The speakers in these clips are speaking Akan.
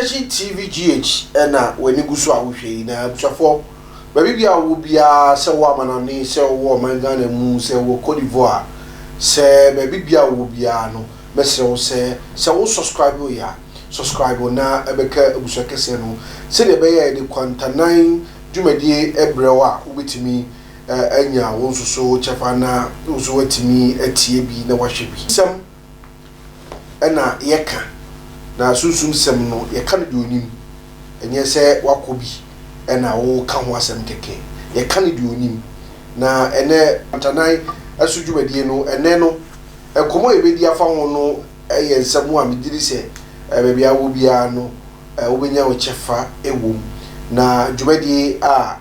Station TV GH na w'ani gu so a wohwɛ yi. Na abusuafoɔ, baabi biara a wowɔ biara, sɛ wowɔ amanɔne, sɛ wowɔ ɔman Ghana mu, sɛ wowɔ Cote d'Ivoire, sɛ baabi biara a wowɔ biara no, mɛsrɛ wo sɛ, sɛ wo subscribe yɛ a, subscribe na bɛka abusua kɛseɛ no ho, sɛdeɛ ɛbɛyɛ a yɛde kwantanan dwumadie brɛ wo a, wobɛtumi anya wo nso so kyɛfa na wo nso woatumi atie bi na woahwɛ bi. Nsɛm na yɛka, na sunsum sɛm no, yɛka no deɛ ɔnim. Ɛnyɛ sɛ woakɔ bi na woreka ho asɛm kɛkɛ. Yɛka no deɛ ɔnim. Na ɛnnɛ Ntanan so dwumadie no, ɛnnɛ no, nkɔmmɔ a yɛbɛdi afa ho no yɛ nsɛm a megye di sɛ baabi a wowɔ biara no, wobɛnya wo kyɛfa wɔ mu. Na dwumadie a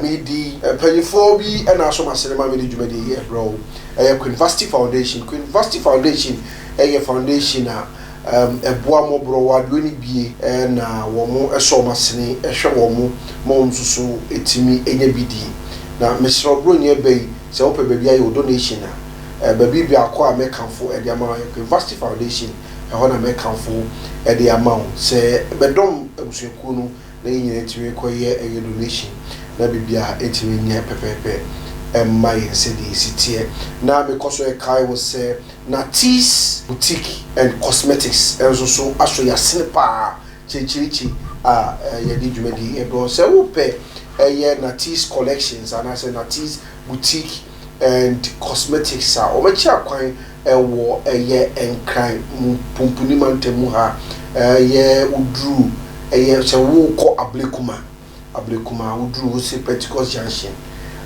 Medi mpanyinfoɔ bi na asɔ m'asene ma mede dwumadie yi ɛbrɛ wo. Ɛyɛ Queen Vasti Foundation. Queen Vasti Foundation yɛ foundation a ɛboa mmɔborɔwa, deɛ ɔnni bie na wɔn sɔ wɔn asene hwɛ wɔn ma wɔn nso so tumi nya bi die. Na mesrɛ wo Buronya ɛbɛ yi sɛ wopɛ baabi ayɛ wo donation a, baabi biako a mɛkamfo de ama wo yɛ Queen Vasti Foundation, ɛhɔ na mɛkamfo de ama wo sɛ bɛdɔm abusuakuo no. Na yɛn nyinaa ntumi nkɔ yɛ ɛyɛ donation na biribiara ntumi nyɛ pɛpɛɛpɛ mma yɛn sɛdeɛ ɛsi teɛ. Na mekɔ so ɛkae wo sɛ Natis Boutique and Cosmetics nso so asɔ yɛn asene paa kyerekyerikyi a yɛde dwumadie yi ɛbrɛ wo. Sɛ wopɛ ɛyɛ Natis Collections anaasɛ Natis Boutique and Cosmetics a, wɔbɛkyerɛ akwan wɔ ɛyɛ Nkran mu Pumpuni mantam mu ha. Ɛyɛ woduru ɛyɛ sɛ wokɔ Ablekuma, Ablekuma woduru wose Pentecost Junction,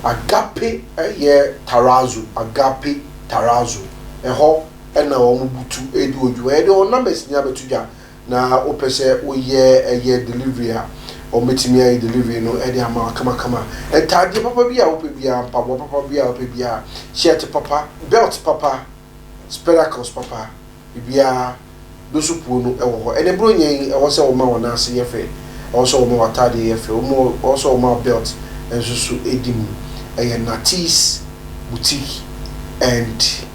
Agape ɛyɛ Tarazo, Agape Tarazo, ɛhɔ ɛna wɔn butu ɛredi wɔn dwuma. Yɛde wɔn numbers nyinaa bɛto dwa. na wopɛ sɛ woyɛ ɛyɛ delivery a, wɔbɛtumi ayɛ delivery no de ama wo kamakama. Ntaadeɛ papa bi a wopɛ biara, mpaboa papa bi a wopɛ biara, shirt papa, belt papa, spectacles papa, biribiara, Dosopuo no wɔ hɔ. Ɛnɛ Buronya yi, ɛwɔ sɛ woma wo nan ase yɛ fɛ, ɛwɔ sɛ woma w'ataadeɛ yɛ fɛ, ɛwɔ sɛ woma wo belt nso so di mu. Ɛyɛ Natis Boutique and.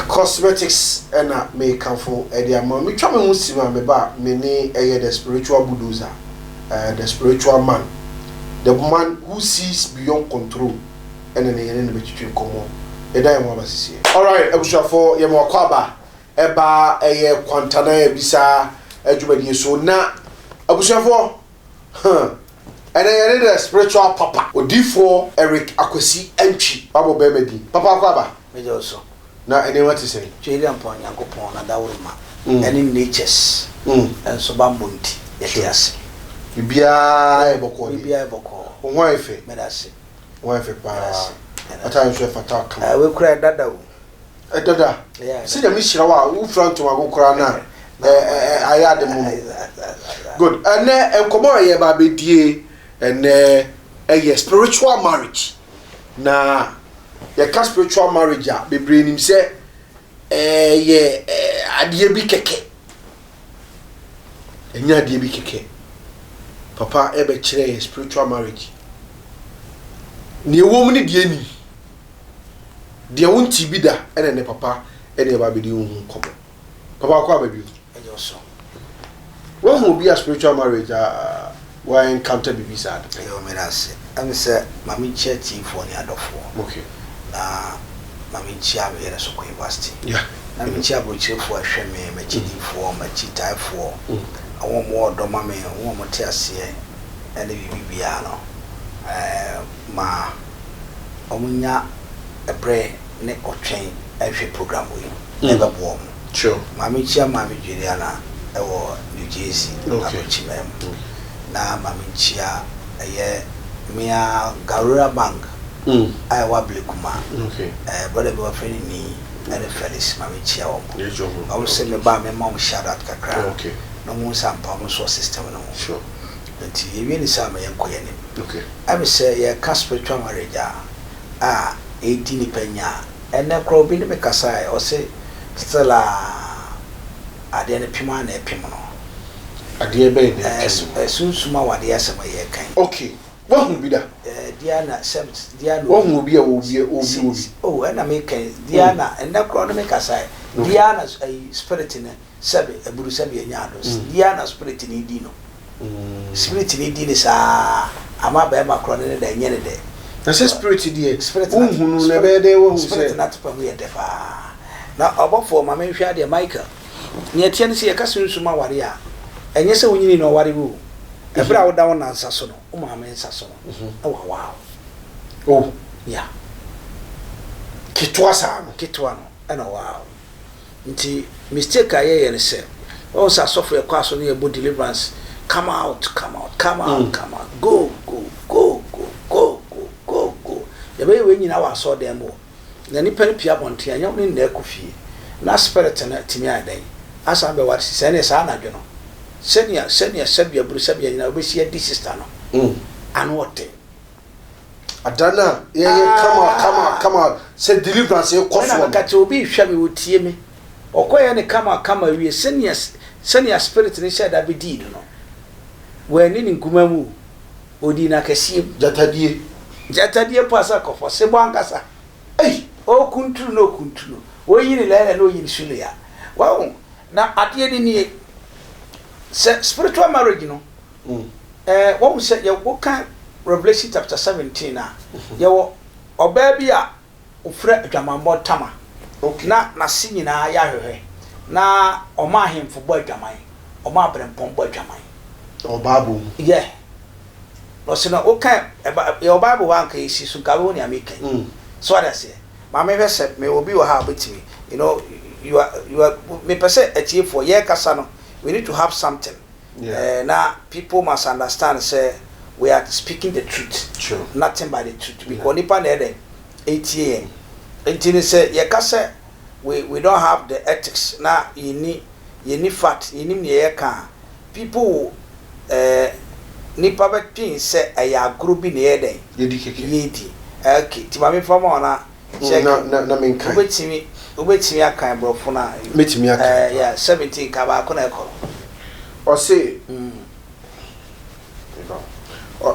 Cosmetics na mekamfo de ama wo. Metwa me ho sim a meba a, me ne ɛyɛ the spiritual bulldozer, the spiritual man, the man who sees beyond control ɛna ne yɛne no bɛtwitwi nkɔmmɔ. Yɛda yɛn ho aba sisiɛ. Alright abusuafoɔ yɛma wakɔ aba ɛba ɛyɛ Kwantanan Abisa adwumadie so na abusuafoɔ huh ɛnɛ yɛne the spiritual papa odiyifoɔ Eric Akwasi Antwi wabɔ bɛɛma din papa akɔ aba. Megye wo so. Na nneɛma te sɛn? Tweaduampɔn Nyankopɔn n'adaworoma ne natures nso bammɔ nti yɛte ase. Biribiara yɛ bɔkɔɔ deɛ. Biribiara yɛ bɔkɔɔ. Wo ho ayɛ fɛ. Meda ase. Wo ho ayɛ fɛ paa. W'ataade nso ɛfata wo kama. Wei koraa ɛdada o. Ɛdada. Sɛ Nyame hyira wo a wofira ntomago koraa no a ayɛ ade mono. Good. Ɛnɛ nkɔmmɔ a yɛba abɛdie ɛnɛ ɛyɛ spiritual marriage. Na yɛka spiritual marriage a bebree nim sɛ ɛyɛ adeɛ bi kɛkɛ. Ɛnyɛ adeɛ bi kɛkɛ. Papa ɛbɛkyerɛ yɛ spiritual marriage. Nea ɛwɔ mu ne deɛ ɛnni. Deɛ wonte bi da ɛna ne papa ɛne ɛba abɛdi wo ho nkɔmmɔ. Papa akɔ aba bio. Ɛyɛ ɔsɔ. Wahu obi a spiritual marriage a wa encounter biribi saa da? Yoo meda ase. Ɛm sɛ ma me nkyia atiefoɔ ne adɔfoɔ. Okay. Na ma me nkyia me yere nso Queen Vasti. Yeah. Na me nkyia aburokyirefoɔ a ɛhwɛ me, m'akyidifoɔ, m'akyitaefoɔ, wɔn a wɔwɔ ɔdɔ ma me, wɔn a wɔte aseɛ ɛne biribi biara no. Ɛɛ ma. wɔnya berɛ ne ɔtwɛn nhwɛ program wei na ɛbɛboa wɔn. Sure. Maame nkyia Maame Juliana wɔ New Jersey Okay. Abrokyiman mu. Na maame nkyia ɛyɛ me ara Gaurira Bank a ɛwɔ Ablekuma. Okay. Ɛɛ brother bi wɔfrɛ no Nii ɛne Felix maame nkyia wɔn. Yɛgye wɔn. Wɔn se me ba a memma wɔn shout out kakra. Okay. Na wɔn hu sɛ ampa wɔn nso wɔ system no mu. Sure. Nti yɛwie ne saa ma yɛnkɔ yɛn anim. Okay. Ɛne sɛ yɛka spiritual marriage a a ɛredi nipa nya a, ɛnnɛ koraa obi ne me kasaeɛ ɔse still a adeɛ no pem ara na ɛpem no. Adeɛ bɛn na ɛpem no? Sunsum awadeɛ asɛm a yɛreka yi. Okay, woahunu bi da? Deɛ na sɛ deɛ na Woahunu obi a ɔwɔ bi ɔwɔ bi wɔ bi? Oh ɛna meka yi, deɛ na ɛnnɛ koraa ɔne me kasaeɛ, deɛ na ayi spirit no. Sɛbe aburu sɛbe anya ado. Di ara na spirit no redi no. Spirit no di no saa ama barima korɔ no ne dɛ nyɛ ne dɛ. Na sɛ spirit deɛ wonhu no na ɛbɛyɛ dɛn woahu sɛ. Spirit no atepa mu yɛ dɛ paa. Na ɔbɔfoɔ ma menhwɛ adeɛ Michael. Nea ɛteɛ ne sɛ yɛka sunsum aware a, ɛnyɛ sɛ wonyinii na ɔware wo o. Ɛberɛ a woda wo na nsa so no, wo maame nsa so no, na wawaa wo. Oh. Yeah. Ketewa saa no. Ketewa no, ɛna ɔwaa wo. Nti mistake a yɛyɛ ne sɛ, wahu sɛ asɔfo yɛkɔ asɔre na yɛbɔ deliverance, come out, come out, come out, come out, go, go, go, go, go, go, go, go. Yɛbɛyɛ wei nyinaa wɔ asɔredan mu hɔ. Na nipa no pue abɔnten a, ɛnyɛ wo ne no na ɛkɔ fie. Na spirit no atumi ayɛ dɛn? Asan abɛware sister. Ɛnneɛ saa anadwo no, sɛnea, sɛnea sɛbea buru sɛbea nyinaa wobɛsi adi sister no, ano ɔden. Ada no a yɛyɛ kama kama kama sɛ deliverance rekɔ soɔ no. Ɛna meka kyerɛ obi rehwɛ me, ɔtie me. Ɔkɔyɛ no kama kama wie, sɛnea, sɛnea spirit no hyɛɛ da bɛdii no no, wanni no nkumaa mu o. Odii no akɛseɛ mu. Gyatadie. Gyatadie mpo asɛ kɔfɔ. Sebɔ ankasa. Ei! Ɔkuntunu na ɔkuntunu. Ɔyi ne lɛɛlɛ na ɔyi ne sulia. Wahu? Na adeɛ no nie. Sɛ spiritual marriage no, ɛɛ wahu sɛ yɛ woka Revelation chapter 17 a, yɛwɔ ɔbaa bi a Ɔfira adwamammɔ ntama, na n'ase nyinaa yɛ ahwehwɛ, na ɔma ahemfo bɔ adwaman, ɔma aberempɔn bɔ adwaman. Ɛwɔ Bible mu. Yeah. Na ɔse no, woka, ɛba, yɛwɔ Bible hɔ a anka yɛsi so, nka wobɛhu nea meka yi. So wate aseɛ? Ma menhwɛ sɛ mewɔ obi wɔ ha a ɔbɛtumi, you know, you are, you are, mepɛ sɛ atiefoɔ, yɛrekasa no, we need to have something. Yeah. Eh, na people must understand sɛ we are speaking the truth. Sure. Nothing but the truth. Because nipa na ɛdɛn etie yɛn. Nti no sɛ yɛka sɛ we we don't have the ethics na yɛnni yɛnni fact yɛnnim nea yɛka a people will eh, nipa bɛdwen sɛ ɛyɛ agorɔ bi na yɛyɛ dɛn Yɛdi kɛkɛ. yɛdi. Okay, nti ma memfa ma wo na Mm, na na na menkan. Wobɛtumi wobɛtumi akan borɔfo no a. Mɛtumi akan. Ɛɛ yeah, 17 ka baako na ɛkɔ no. Ɔse,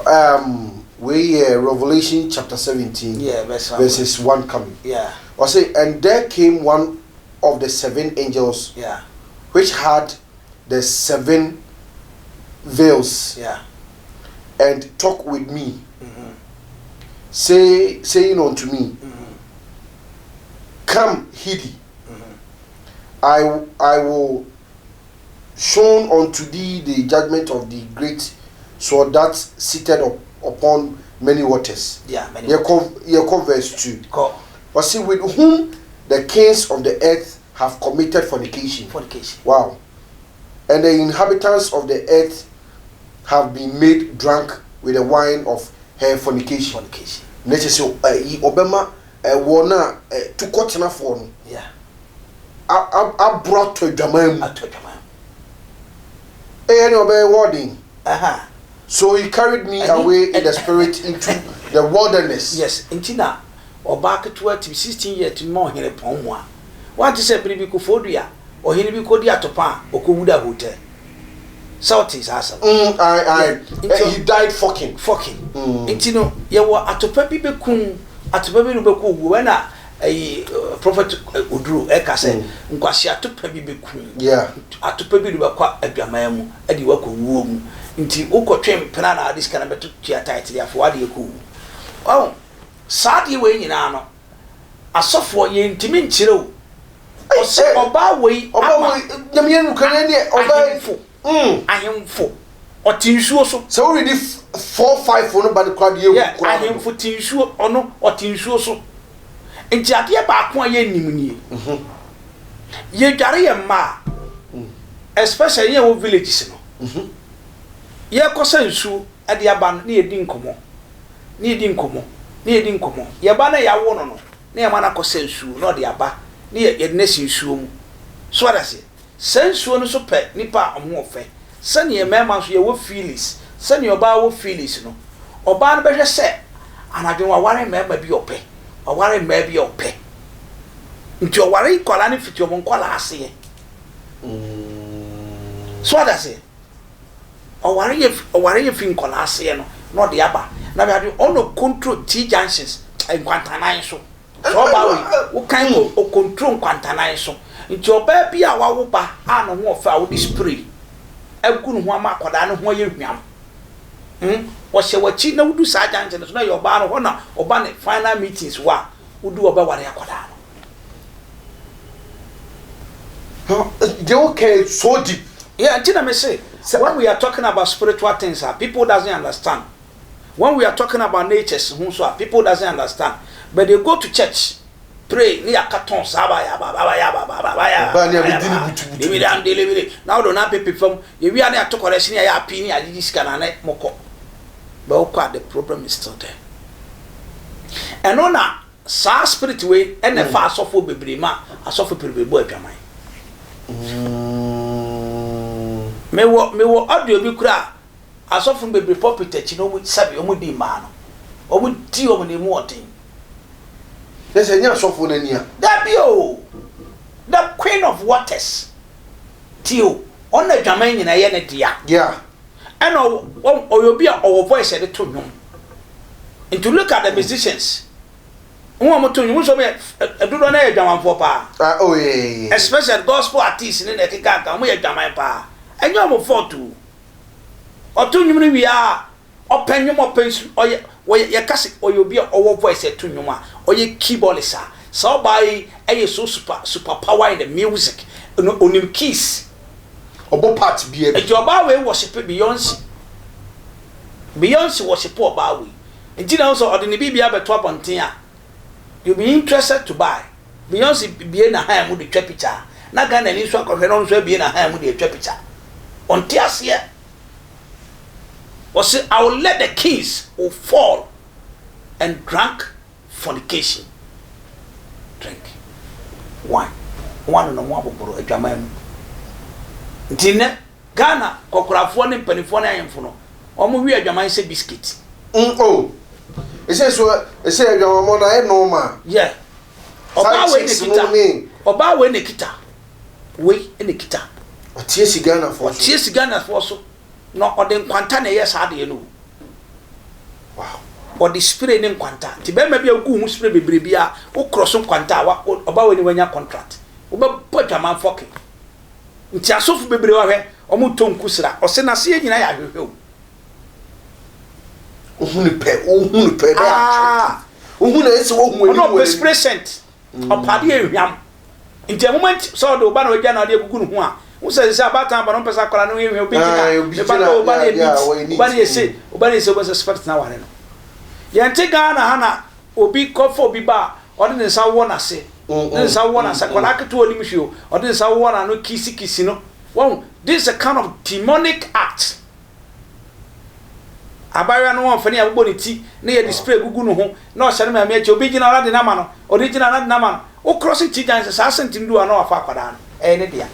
um, wei yɛ Revelation chapter 17 Yeah, verse one. verses 1 coming. Yeah, Ɔse, and there came one of the seven angels yeah, which had the seven veils yeah. and talk with me, say, saying unto me, Come hither, I, I will show unto thee the judgment of the great sword that seated up, upon many waters. Yeah, many Yɛkɔ yɛkɔ verse 2. Kɔ Ɔse, with whom the kings of the earth have committed fornication. fornication. Wow. And the inhabitants of the earth have been made drunk with the wine of her fornication. Fornication. Na kyerɛ sɛ ɛyi ɔbɛma ɛwɔ no a ɛ tukɔtenafoɔ no Yeah. aboro atɔ adwaman mu. Atɔ adwaman mu. Ɛyɛ ne ɔbɛyɛ wɔɔden. Aha. So he carried me Ɛne- away in the spirit into the wilderness. Yes, nti na ɔbaa ketewa tumi 16 years tumi ma ɔhene pɔn mu a. Wante sɛ bere bi Koforidua ɔhene bi kɔdi atopa a ɔkɔwu da hotel. Sɛ wote saa asɛm no? I, Yeah, nti he died fucking. Fucking. Nti no yɛwɔ atopa bi bɛkum atopa bi no bɛkɔ owuo ɛna ɛyi prophet Oduro ɛka sɛ nkwasi atopa bi bɛkum Yeah. atopa bi no bɛkɔ adwaman mu ɛde wakɔ wuo mu nti wokɔtwe mpena na ade sika no bɛto tua title afɔ wade ɛkɔ wu. Ɔho saa adeɛ wei nyinaa no asɔfoɔ yɛntumi nkyerɛ o. Ɔsɛ ɔbaa wei Ɔbaa ama wei nyame yɛ nukuri ne ɔbaa yi. ahemfo ahemfo ɔte nsuo so. Sɛ woredi four five no ba no koraa deɛ Yeah, ewu koraa no. ahemfo te nsuo ɔno ɔte nsuo so. Nti adeɛ baako a yɛnnim nie. Yɛdware yɛn mma a, especially yɛn a ɛwɔ villages no, yɛkɔsa nsuo de aba no na yɛdi nkɔmmɔ, na yɛdi nkɔmmɔ, na yɛdi nkɔmmɔ. Yɛba no a yɛawo no no, na yɛma no akɔsa nsuo na ɔde aba na yɛde no asi nsuo mu. So wate aseɛ? Saa nsuo no nso pɛ nnipa a wɔn ho ɔfɛ. Sɛdeɛ mmarima nso yɛwɔ feelings, sɛdeɛ ɔbaa wɔ feelings no, ɔbaa no bɛhwɛ sɛ anadwo no waware mmarima bi a ɔpɛ, waware mmaa bi a ɔpɛ. Nti ɔware nkwadaa no fiti wɔn nkwadaa aseɛ. So wate aseɛ? Ɔware yɛ ɔware yɛ fi nkwadaa aseɛ no na ɔde aba. Na bɛ ade ɔno control T junctions, nkwantanan so. Sɛ ɔbaa wei, wokan kɔ ɔcontrol nkwantanan so. Nti ɔbaa bi a wawo ba a ne ho ɔfɛ a wode spray agu ne ho ama akwadaa no ho ayɛ hwam. Hmm, ɔhyɛ w'akyi na wodu saa junction no so na ɛyɛ ɔbaa no hɔ na ɔba ne final meetings wɔ a, wodu hɔ ɔbɛware akwadaa no. Deɛ woka yi so deep. Yeah, nti na me se, when we are talking about spiritual things a, people doesn't understand. When we are talking about natures ho nso a, people doesn't understand. But they go to church, pray, ne yɛaka tɔn saa ba ya ba ba ba ya ba ba ba ba ya Ɔbaa ne ba ya abɛdi ne ba butubutu. lebele ande lebele na wode wo nan pepe fam yɛwie a ne yɛato kɔrɛhye ne yɛayɛ apii ne yɛagyegye sika na ne mokɔ. But wokɔ a the problem is still there. Ɛno na Saa spirit wei na ɛfa asɔfoɔ bebree ma asɔfo bebree bɔ adwaman. Mewɔ mewɔ audio bi koraa a asɔfo no bebree pulpit akyi na wɔn sɛbi wɔn di mmaa no. Wɔn di wɔn na emu ɔden. Na sɛ ɛnyɛ asɔfoɔ no ani a. Dabi o! The queen of waters. Tie o, ɔno na adwaman nyinaa yɛ ne dea. Yeah. Ɛna ɔwɔ ɔyɛ obi a ɔwɔ voice yɛde to nnwom. Nti look at the musicians. Wɔn a wɔto nnwom nso wɔyɛ dodoɔ no yɛ adwamanfoɔ paa. Ah, oh, yeah, yeah, yeah. Especially gospel artists ne na ɛkeka nka wɔn yɛ adwaman paa. Ɛnyɛ wɔn fault o. Ɔto nnwom no wie a ɔpɛ nnwom ɔpɛ nsu ɔyɛ wɔyɛ yɛka se ɔyɛ obi a ɔwɔ voice ɛto nnwom a ɔyɛ keyboardist a saa ɔbaa yi ɛyɛ so super super power in the music no onim keys. Ɔbɔ part biaa bi. Nti ɔbaa wei worship Beyonce. Beyonce worship ɔbaa wei. Nti na wohu sɛ ɔde ne biribi abɛto abɔnten a, you be interested to buy. Beyonce bue n'ahan mu de twa picture a, na Ghanani nso akɔhwɛ na ɔno nso abue n'ahan mu de atwa picture. Ɔnte aseɛ. Ɔse I will let the kings will fall and drunk fornication drink wine wɔn anonom aboboro adwaman mu nti nnɛ Ghana kɔkorafoɔ ne mpanimfoɔ ne ahemfo no wɔn we adwaman sɛ biscuit. Mm oh ɛsɛ so ɛsɛ adwamammɔ no ayɛ normal. Yeah ɔbaa wei na kita ɔbaa wei na kita wei na kita. Ɔteɛ si Ghanafoɔ so. Ɔteɛ si Ghanafoɔ so. Na ɔde nkwanta na ɛyɛ saa adeɛ no o. Wow. Ɔde spray ne nkwanta. Nti bɛrima bi a wogu ho spray bebree bi a, wokorɔ so nkwanta a, ɔba w'ani wanya contract. Wobɛbɔ adwaman fɔke. Nti asɔfo bebree wahwɛ, wɔn tɔ nku sra. Ɔse n'aseɛ nyinaa yɛ ahwehwɛ o. Wohu no pɛ, wohu no pɛ, ɛbɛyɛ attractive. Wohu no ɛsɛ wohu anim wɔ anim. Ɔno ɔpɛ spray scent. Ɔpɛ adeɛ ehwam. Nti ɛnwoma nti sɛ ɔde wo ba na wagya na ɔde agugu ne ho a, wohu sɛ sɛ abaatan aba no ɔmpɛ sɛ akwadaa no ho yɛ hwam, obi gyina, me ba no, wo ba no yɛ neat, wo ba no yɛ sei, wo ba no yɛ sei, wobɛhu sɛ spirit no aware no. Yɛnte Ghana ha na obi kɔfa obi ba a, ɔde ne nsa wowɔ n'ase, ne nsa wowɔ n'ase, akwadaa ketewa onim hwee o, ɔde ne nsa wowɔ n'ano kisikisi no. Wahu, this is a kind of demonic act. Abaayewa no wɔmfa ne abobɔ ne ti na yɛde spray gugu ne ho na ɔhyɛ ne maame akyi. Obi gyina hɔ na de no ama no, ɔde gyina hɔ na de no ama no. Wo cross ti gyan sɛ saa sent no du a na wafa akwadaa no, ɛyɛ ne dea.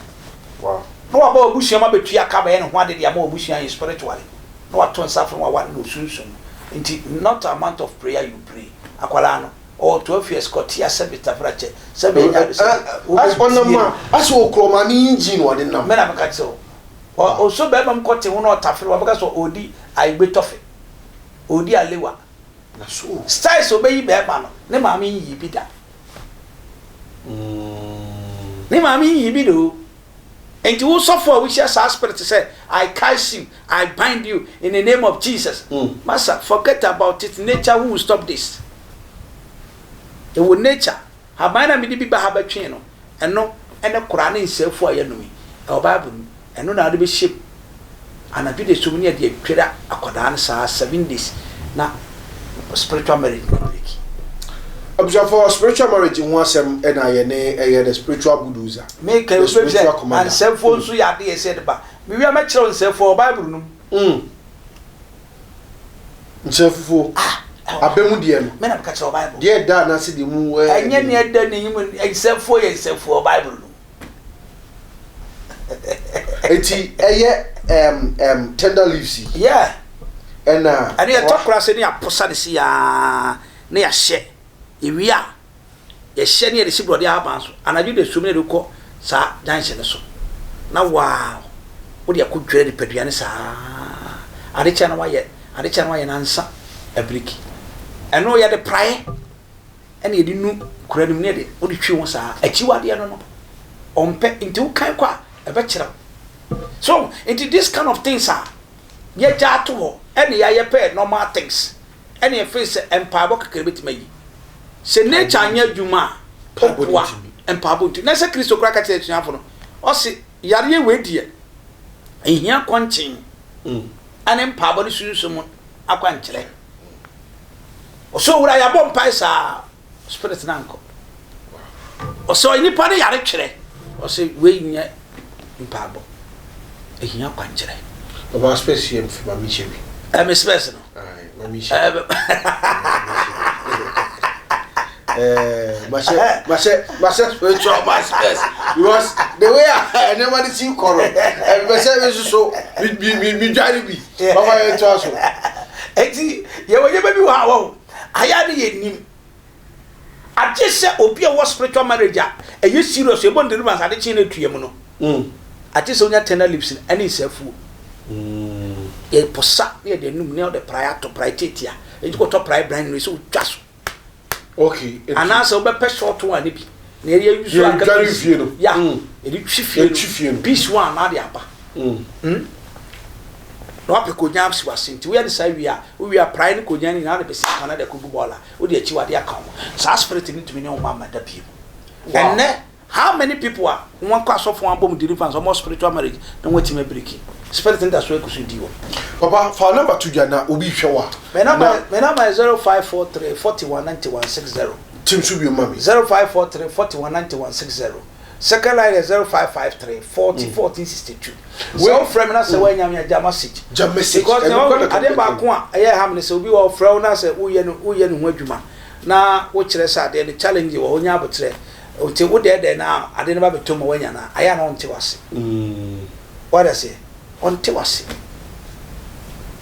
Na waba w'abusua mu abɛtua ka abɛyɛ ne ho ade de ama w'abusua in spiritually na wato nsa afrɛ no waware no osunsum mu. Nti not amount of prayer you pray. Akwadaa no ɔwɔ 12 years kɔ tia sɛbe tafra kyɛ sɛbe ɛnyɛ ade sɛbe wobɛtie no. Asɛ ɔkura ɔmaame engine ɔde nam. Me na meka kyerɛ wo. Ɔsɔ barima mu kɔte ho na ɔtafere wabɛka sɛ ɔredi ayigbe tɔfe, ɔredi alewa. Styles a ɔbɛyi barima no, ne maame nyii bi da. Ne maame nyii bi da o. Nti wo sɔfo a wohyia saa spirit sɛ I curse you, I bind you in the name of Jesus. Masa, forget about it, nature who will stop this? Ɛwɔ nature. Haban no a mede bi ba ha bɛtwee no, ɛno ne koraa ne nsɛefua a yɛanom yi. Ɛwɔ Bible mu. Ɛno na wode bɛhyɛ mu anadwo dasum ne yɛde atwere akwadaa no saa 7 days na spiritual marriage no break. Abusuafoɔ, spiritual marriage ho asɛm na yɛne ɛyɛ the spiritual bulldozer, Meka the obi bɛbi sɛ spiritual commander. ansɛmfoɔ nso yɛ adeɛ sɛ de ba. Mewie a mɛkyerɛ wo nsɛmfoɔ wɔ Bible no mu. Nkyerɛ fufuo. Ah, Abɛ mu deɛ no. Me na meka kyerɛ wɔ Bible. Deɛ ɛda anaasɛ deɛ mu ɛyɛ Ɛnyɛ nea ɛda ne mu nsɛmfoɔ yɛ nsɛmfoɔ wɔ Bible no mu. Eti ɛyɛ ɛm ɛm tender leaves yi. Yeah. Ɛna. Ɛne yɛtɔ kora sɛ ne yɛaposa ne se yaa ne yɛahyɛ. Yɛwie a, yɛhyɛ ne yɛde si borɔdeɛ ahaban so. Anadwo da sum ne yɛde kɔ saa junction no so. Na waa wode akɔ dwira nipadua no saa. Ade kyɛ na wayɛ, ade kyɛ na wayɛ nansa abiriki. Ɛno yɛde praeɛ. ɛna yɛde nu kura no mu ne yɛde wode twi ho saa. Akyiwadeɛ no no ɔmpɛ nti wokan kɔ a ɛbɛkyerɛ wo. So nti this kind of things a yɛgya ato hɔ ɛna yɛayɛ pɛ normal things ɛna yɛfeel sɛ mpaebɔ kakra bɛtumi ayi. Sɛ nature anyɛ adwuma a ɔboa mpaebɔ ntumi. Na sɛ Kristo koraa ka kyerɛ asuafo no ɔse yareɛ wei deɛ ɛhia kɔnkyen ɛne mpaebɔ ne sunsum akwankyerɛ. Ɔsɛ owura yɛabɔ mpae saa spirit no ankɔ. Ɔsɛ ɔyɛ nipa no yare twerɛ. Ɔsɛ wei nyɛ mpaebɔ. Ɛhia kwankyerɛ. Baba spɛs yɛ mfe ma mehyɛ bi. Ɛmi spɛs no. Aye, ma mehyɛ. Mahyɛ mahyɛ mahyɛ spiritual my spɛs because the way a nneɛma de si kɔ no ɛbɛ sɛ mi soso mi mi mi dware bi. Baba yɛ to aso. Eti yɛwɔ nneɛma bi wɔ ha wɔ ayɛ ne yɛ nim. Agye sɛ obi a ɔwɔ spiritual marriage a ɛyɛ serious yɛbɔ no deliverance ade kye no atua mu no. Agye sɛ onya tender lips no ɛne nsafuo. Yɛpɔ sa ne yɛde anum ne ɔde prae ato prae tiatia. Enti kɔtɔ prae brand new sɛ wotwa so. Okay. Anaasɛ wobɛpɛ short one ne bi. Na yɛde ayi so anka piece. Fie no. Ya. Yɛde twi fie no. Piece one na ade aba. Na wapɛ kogyan asi w'ase nti woyɛ no saa wie a wowie a prae ne kogyan no nyinaa wode bɛsi kan na de akɔgu bɔɔla wode akyiwade aka ho. Saa spirit no ntumi ne wo mma mmɛda bio. Ɛnnɛ how many people a wɔn akɔ asɔfo wɔn abɔ mu deliverance wɔn spiritual marriage na wɔn atumi abiriki spirit no da so agu so di wɔn. Papa fa number to dwa na obi hwɛ wo a. Me number me number yɛ 0543 41 91 60. Tim so bio ma me. 0543 41 91 60. Second line yɛ 0553 40 14 62. Sɛ wofrɛ me na sɛ woanya me a gya message. Gya message. Because na adeɛ baako a ɛyɛ ha me ne sɛ obi wɔ ɔfrɛ wo na sɛ woyɛ no woyɛ ne ho adwuma na wokyerɛ sɛ adeɛ no challenge wɔ hɔ nya abotrɛ nti wo dɛɛdɛɛ na adeɛ no ba bɛtɔ mu a woanya no a ayɛ a na ɔnte wase. Wate aseɛ? Ɔnte wase.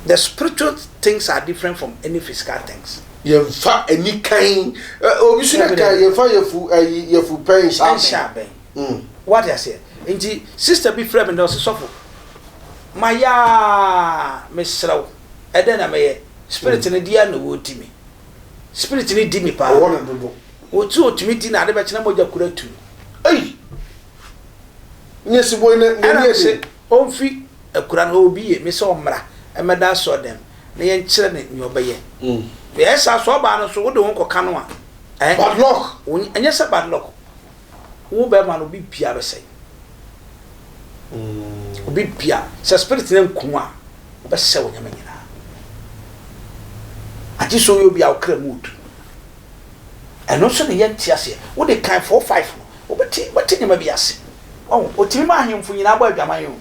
The spiritual things are different from any physical things. Yɛmfa anikan obi so na kan yɛmfa yɛfu ayi yɛfu pɛn nhyɛ abɛn. Wate aseɛ? Nti sister bi frɛ me ndɛ ɔse sɔfo mayɛ aa mesrɛ wo ɛdɛn na mɛyɛ spirit no deɛ na ɔdi me spirit no di me paa Ɔwɔ no dodo. Ɔti ɔtumi di na ade bɛkye na mogya kura tu no. Ei! Nyɛ siboy na n'ani Ɛna yɛ mese den. ɔmfi akura no hɔ obi ye me sɛ ɔmmra mmɛda asɔrdan na yɛnkyerɛ no nea ɔbɛyɛ. Ɛyɛ saa so ɔbaa no nso wode wo ho kɔka no a eh, Bad luck. Ɛnyɛ sɛ bad luck. Wo bɛrima no obi biara bɛsɛe. Obi biara sɛ spirit no anku wo a ɔbɛsɛe wo nneɛma nyinaa. Agye sɛ woyɛ obi a wo kra mu odu. Ɛno nso na yɛnte aseɛ. Wode kan 4 5 no wobɛte wobɛte nneɛma bi ase. Wahu? Otumi ma ahemfo nyinaa bɔ adwaman o.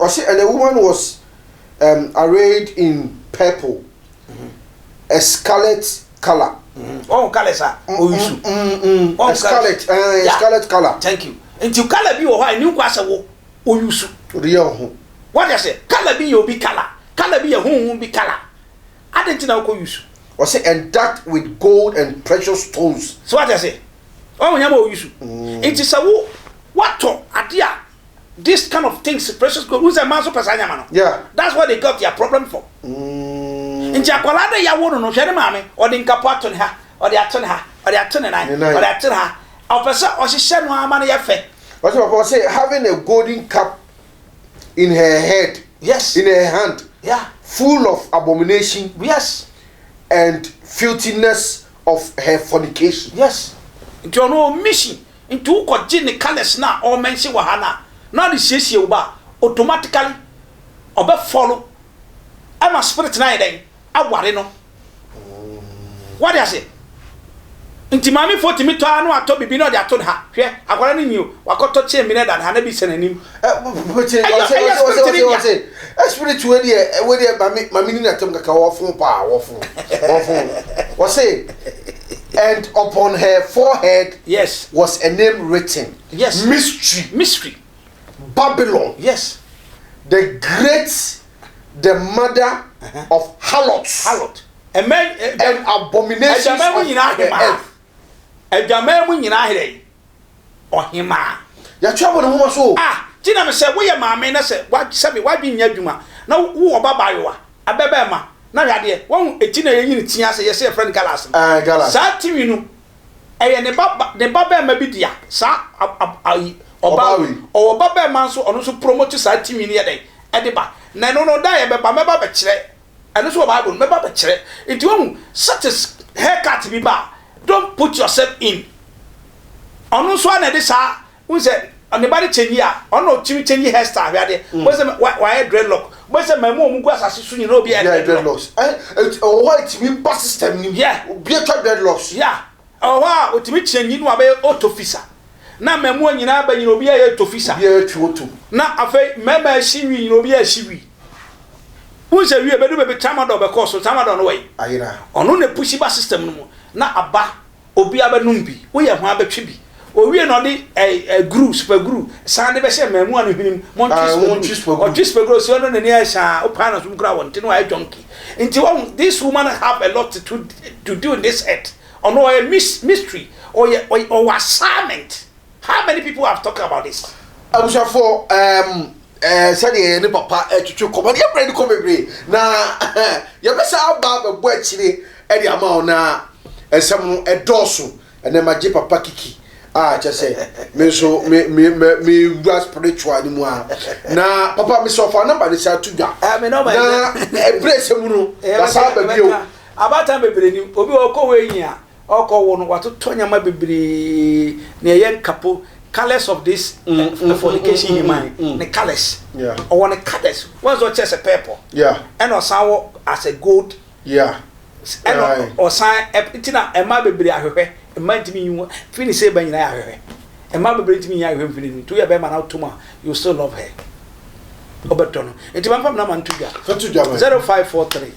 Ɔse and the woman was um, arrayed in purple, a scarlet colour. Wahu colours a ɔyi su? A scarlet, eh, a scarlet colour. Thank you. Nti colour bi wɔ hɔ a ɛni nkwa sɛ wo oyi su. Wode yɛ wo ho. Wate aseɛ? Colour bi yɛ obi colour, colour bi yɛ honhom bi colour. Adɛn nti na wokɔ use? Ɔse and decked with gold and precious stones. So wate aseɛ? Wahu nneɛma a ɔuse? Nti sɛ wo woatɔ adeɛ a this kind of things precious gold, wohu sɛ mmaa nso pɛ saa nneɛma no. Yeah. That's where they got their problem from. Nti akwadaa no yɛawo no no, hwɛ ne maame, ɔde nkapo ato ne ha, ɔde ato ne ha, ɔde ato ne nan, ɔde ato ne ha. Ɔpɛ sɛ ɔhyehyɛ no ara ma no yɛ fɛ. Ɔse papa ɔse having a golden cup in her head. Yes. In her hand. Yeah. Full of abomination. Yes. And filthiness of her fornication. Yes. Nti ɔno ɔwɔ mission. Nti wo kɔ gye ne colours no a ɔ mention wɔ ha no a, na ɔde siesie wo ba a, automatically ɔbɛ follow ɛma spirit no ayɛ dɛn? Aware no. Wate aseɛ? Nti maame foɔ tumi tɔ ara na watɔ biribi na ɔde ato ne ha. Hwɛ, akwadaa no nyi o, wakɔtɔ chain bi na ɛda ne ha na bi sɛ n'anim. Ɛyɛ ɛyɛ spirit ne dea. Spirit wei deɛ wei deɛ maame maame ni n'atam kaka wɔfon paa wɔfon wɔfon wɔse and upon her forehead yes was a name written yes mystery mystery Babylon yes the great the mother of harlots. Harlot. Ɛmɛ and abominations of the earth. Adwaman mu nyinaa herɛ ɔhemaa. Yɛatwerɛ abɔ ne nwoma so o. Ah, nti na mesɛ woyɛ maame na sɛ wa sɛbe w'adwene nyɛ adwuma na wo wɔ ba baayewa, abɛbɛɛma, na hwɛ adeɛ, wahu eti na yɛyi no tea sɛ yɛsɛ yɛfrɛ no galas no. Ɛɛ, galas. Saa tiwi no. Ɛyɛ ne ba ne ba bɛɛma bi dea saa ayi ɔbaa wei. Ɔwɔ ba bɛɛma nso ɔno nso promote saa tinwi no yɛ dɛn ɛde ba. Na ɛno no da a yɛbɛba mɛba abɛkyerɛ ɛno nso wɔ bible no mɛba abɛkyerɛ. Nti wahu such is hair cut bi ba a don't put yourself in. Ɔno nso ara na ɛde saa Wohu sɛ ne ba no kyɛnyi a, ɔno na ɔtumi kyɛnyi hair style hwɛ adeɛ. Wobɛhu sɛ wayɛ dreadlock. Wobɛhu sɛ mmamu a wɔgu asase so nyinaa obi ayɛ dreadlocks. Ɛwɔ hɔ a ɛtumi ba system no mu. Obi atwa dreadlocks. Yeah. Ɛwɔ hɔ a ɔtumi kyɛnyi na wabɛyɛ otofisa. Na mmamuwa nyinaa ba nyina obi ayɛ otofisa. Obi atwi oto. Na afei mmarima ahyi nwi nyina obi ahyi wi. Wohu sɛ wie bɛdu baabi tramadol bɛkɔɔ so. Tramadol no wɔ yi. Ayera. Ɔno na ɛpushi ba system no mu na aba. Obia bɛnom bi, woyɛ hwan bɛtwe bi. Owie na ɔde ɛ ɛ guru, super guru, san de bɛhyɛ mmaamua no hwenem, montwe super guru. Ɔtwe super guru, ɔsi ɔno n'ani ayɛ saa, wopaa n'asom koraa wɔnte na wayɛ junkie. Nti wahu, this woman have a lot to to do in this earth. Ɔno ɔyɛ miss mystery, ɔyɛ ɔyɛ ɔwɔ assignment. How many people have talked about this? Abusuafoɔ ɛɛm ɛɛ sɛdeɛ yɛne papa ɛtwetwe kɔmɔ no yɛbrɛ no kɔ bebree na yɛbɛsa aba abɛbɔ akyire ɛde ama wo na nsɛm no ɛdɔɔso ɛnɛ magye papa kiki a kyɛ sɛ me nso me me me me wura spiritual no mu a na papa me sɛ ɔfa namba ne sɛ ato dwa Eh, me nɔma na ɛbrɛ sɛ mu no yɛasa aba bio. Abaatan bebree ni obi wɔ ɔkɔ wɔ enyi a Ɔrekɔ wo no watotɔ nneɛma bebree nea ɛyɛ nkapo colours of this fornication human ne colours ɔwɔ ne colours wɔn nso ɔkyerɛ sɛ purple ɛna ɔsan wɔ as a gold ɛna ɔsan nti na mmaa bebree ahwehwɛ mmaa ntumi nyi wɔn fi ne sɛ ba nyinaa yɛ ahwehwɛ mmaa bebree ntumi nyi ahwehwɛ mfiri no nti woyɛ bɛrima na wotom a you still love her ɔbɛtɔ no nti mafa mi na ma nto dwa 0543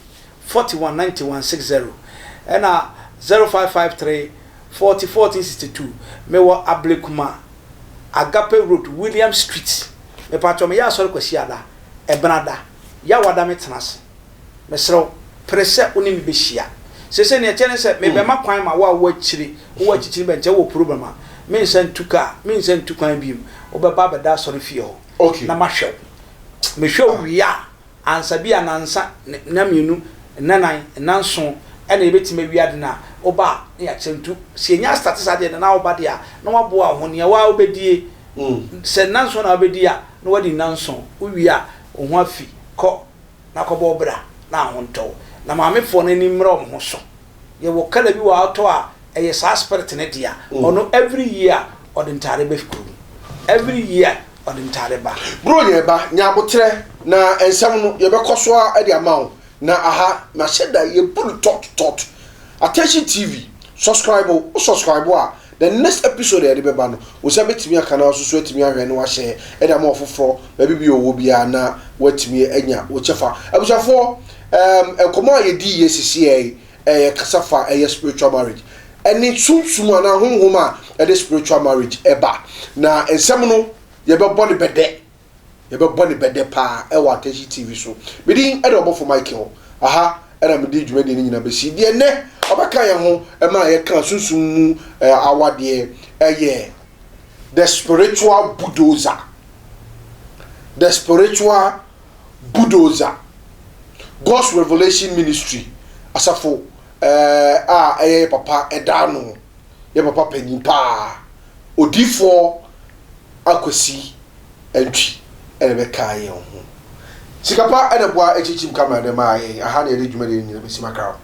41 91 60 ɛna 0553 40 14 62 Mewɔ Ablekuma Agape Road William Street Mepakyɛw meyɛ asɔre Kwasiada, Ɛbenada, Yawada me tena ase Mesrɛ wo pere sɛ wo ne me bɛhyia Seesei nea ɛteɛ ne sɛ mebɛma kwan ma wo a wowɔ akyire wowɔ akyirikyiri bɛnkyɛ wowɔ problem a mensa ntu kaa mensa ntu kwan bio Wobɛba abɛda asɔre fie hɔ na mahwɛ wo Mehwɛ wo wie a Ansa bi a nnansa, nna mmienu, nnanan, nnanson ɛna yɛbɛtumi awie ade no a, woba a na yɛakyerɛ nti sɛ yɛnya astate saa deɛ no na woba deɛ a na woaboa wo ho nea wo ara wobɛdie sɛ nnanson na wobɛdi a na woadi nnanson wowie a wo ho afi kɔ na kɔbɔ wo bra na aho ntɔ wo na maamefoɔ no ani mmra wɔn ho so. Yɛwɔ colour bi wɔ ha wotɔ a ɛyɛ saa spirit no dea. Ɔno every year ɔde ntaade ba kurom. Every year ɔde ntaade ba. Buronya ba, nya aboterɛ na nsɛm no yɛbɛkɔ so ara de ama wo na aha mahyɛ da yɛbu no tɔt tɔt. Attention TV, subscribe wo subscribe a the next episode a yɛde bɛba no wo nsa bɛtumi aka na wo nso so atumi ahwɛ na wahyɛ de ama ɔfoforɔ baabi bi ɔwɔ biara na watumi anya wo kyɛfa. Abusuafoɔ, ɛɛm nkɔmmɔ a yɛdii yɛ sisiɛ yi ɛyɛ kasa fa ɛyɛ spiritual marriage ɛne sunsum anaa honhom a ɛde spiritual marriage ɛba na nsɛm no yɛbɛbɔ ne bɛdɛ yɛbɛbɔ ne bɛdɛ paa ɛwɔ Attention TV so medin ɛde ɔbɔfo Michael aha ɛna mede dwumadie no nyina bɛsi deɛ nnɛ ɔbɛka yɛn ho ɛma yɛka sunsum mu awadeɛ ɛyɛ the spiritual bulldozer the spiritual Bulldozer, God's Revelation Ministry asafo eh, a ɛyɛ yɛ papa ɛda ano, yɛ papa panyin paa, Odiyifoɔ Akwasi Antwi ɛna ɛbɛkaa yɛn ho. Sika pa ɛna ɛboa ɛkyinkyim kamera de maa yɛn. Aha na yɛde dwumadie no nyina bɛsi makra.